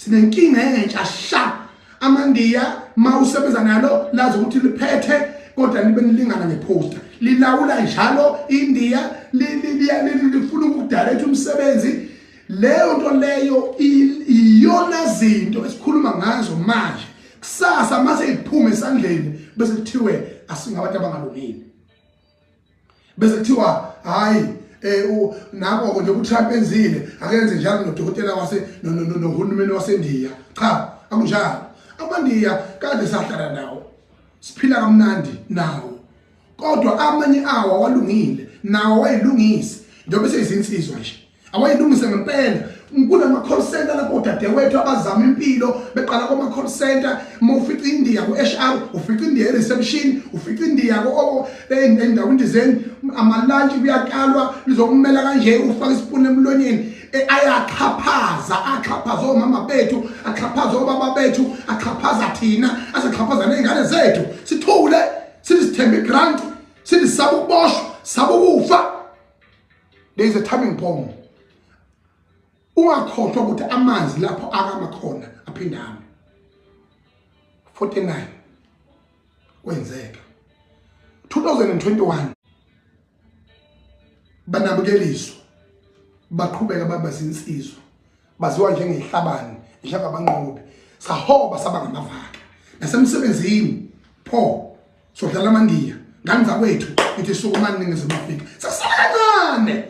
Sinenkinga entsha sha. AmaNdiya ma usebenza nalo lazi ukuthi liphethe kodwa nibe nilingana ngeposter. Lilawula njalo iNdiya, lifuna ukudirect umsebenzi. Leyo nto leyo iyona zinto esikhuluma ngazo manje. Kusasa mase iphume esandleni bese kuthiwe asingabantu abangalungile. Bese kuthiwa hayi, nabo nje uTrump enzile, akenze njalo nodokotela wase nohulumeni waseNdiya. Cha, akunjalo. AmaNdiya kade sahlala nawo, siphila kamnandi nawo, kodwa amanye awo awalungile, nawo wayilungisa njengoba seyizinsizwa nje, awayilungise ngempela. Kunama-call center lapho odadewethu abazama impilo beqala kwama-call center. Uma ufica iNdiya ku-HR, ufica iNdiya e-reception, ufica iNdiya endaweni dizeni, amalantshi kuyakalwa, lizokumela kanje, ufake isipuni emlonyeni. Ayaxhaphaza, axhaphaza omama bethu, axhaphaza obaba bethu, axhaphaza thina, asexhaphaza ney'ngane zethu. Sithule sithi sithembe igrant, sithi sisaba ukuboshwa, sisaba ukufa. There is a timing bomb. Ungakhohlwa ukuthi amanzi lapho akama khona aphindame. 49 kwenzeka 2021, banabukeliswa, baqhubeka baba zinsizwa, baziwa njengehlabani, njengabanqobi. Sahoba saba ngamavaka nasemsebenzini. Pho sodlala amaNdiya ngani zakwethu? Ngithi sukumani, Ningizimu Afrika, sekusala kancane.